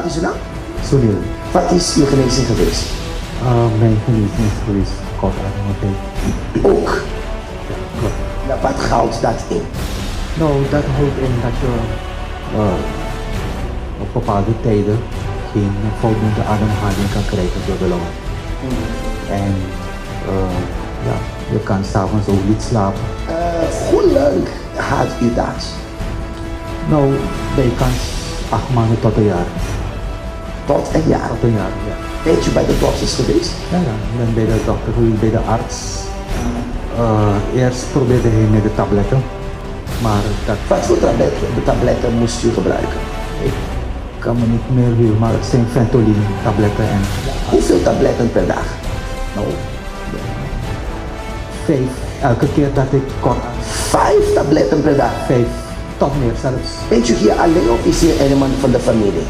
Wat is uw naam? Sunil. Wat is uw genezing geweest? Mijn genezing is geweest kortademigheid. Ook? Ja, klopt. Nou, wat houdt dat in? Nou, dat houdt in dat je op bepaalde tijden geen voldoende ademhaling kan krijgen door de longen. En ja, je kan s'avonds ook niet slapen. Hoe lang had u dat? Nou, bijkans 8 maanden tot een jaar. Tot een jaar? Tot een jaar, ja. Bent u bij de dokters geweest? Ja, ja, ik ben bij de dokter geweest, bij de arts. Eerst probeerde hij met de tabletten, maar dat... Wat voor tabletten moest u gebruiken? Ik kan me niet meer heugen, maar het zijn Ventolin tabletten en... Hoeveel tabletten per dag? Nou, 5. Elke keer dat ik kort... 5 tabletten per dag? 5, tot meer zelfs. Bent u hier alleen of is hier iemand van de familie?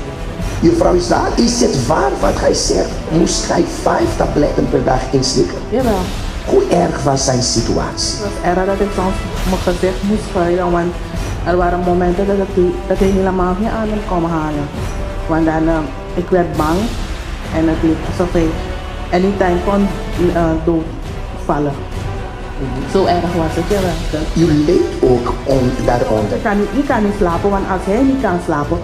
Uw vrouw is daar? Is het waar wat hij zegt? Moest hij 5 tabletten per dag inslikken? Jawel. Hoe erg was zijn situatie? Het was erg dat ik soms mijn gezicht moest schuilen, want er waren momenten dat hij helemaal geen adem kon halen. Want dan ik werd bang en het leek alsof hij anytime kon doodvallen. Zo erg was het, jawel. U leed ook daaronder? Ik kan niet slapen, want als hij niet kan slapen,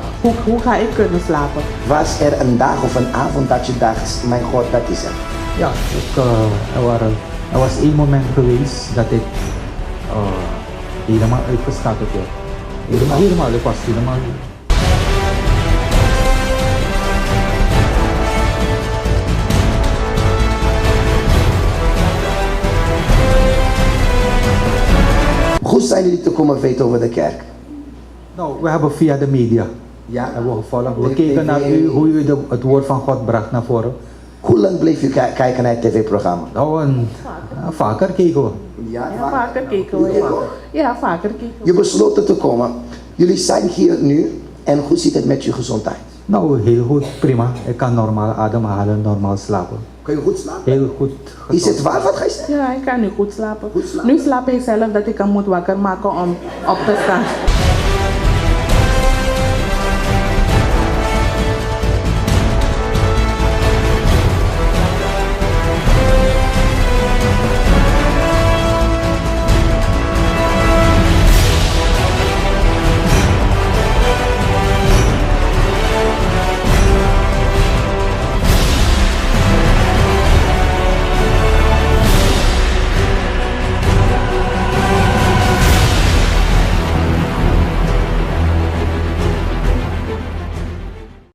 hoe ga ik kunnen slapen? Was er een dag of een avond dat je dacht, mijn God, dat is het? Ja, er was één moment geweest dat ik helemaal uitgeschakeld werd. Helemaal, helemaal, ik was helemaal... Hoe zijn jullie te komen weten over de kerk? Nou, we hebben via de media. Ja. Hebben we gevolgd. We De keken naar tv. u, hoe u het woord van God bracht naar voren. Hoe lang bleef u kijken naar het tv-programma? Nou, vaker keken we. Ja, Ja, vaker keken we, ja. Ja, vaker keken we. Je besloten te komen. Jullie zijn hier nu. En hoe zit het met je gezondheid? Nou, heel goed, prima. Ik kan normaal ademhalen, normaal slapen. Kun je goed slapen? Heel goed. Is het waar wat gij zegt? Ja, ik kan nu goed slapen. Goed slapen? Nu slaap ik zelf dat ik hem moet wakker maken om op te staan.